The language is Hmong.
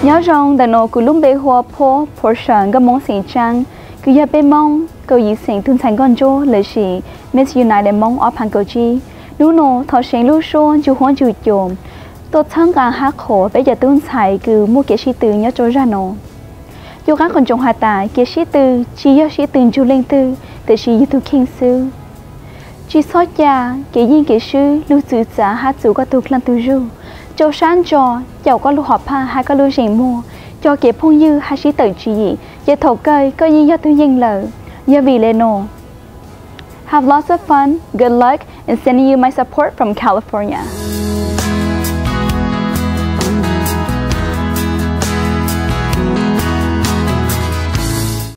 Nyob zoo, ntawm no kuv lub npe hu ua Paul Portia Nkauj Hmoob xeem Tsaab, kuv yog peb Moob kaum yim xeem tug ntxhais nkauj ntsuab lossis Miss United Hmoob ob phav kaum tsib. Nub no thov seev lub suab ntsug huab ntsug cua tuaj txhawb nqa hab qhuas peb cov tub ntxhais kws muaj kev sib tw nyob rau zaj no. Cuaj qaab qhov ntsoov has tas kev sib tw tsi yog sib tw ntsug leej twg, tiam sis yug tug kheej xwb. Tsi txhob ca kev yeej kev swb lug txwv txav hab txuv koj tug dlaaj tug zug rau sab ntso, caum koj lub hom phaj hab koj lub zeem muag, cog kev phooj ywg hab sib tawm tswv yim, ces thaum kawg koj yeej yog tug yeej lawm. Yog vim le no, have lots of fun, good luck, and sending you my support from California.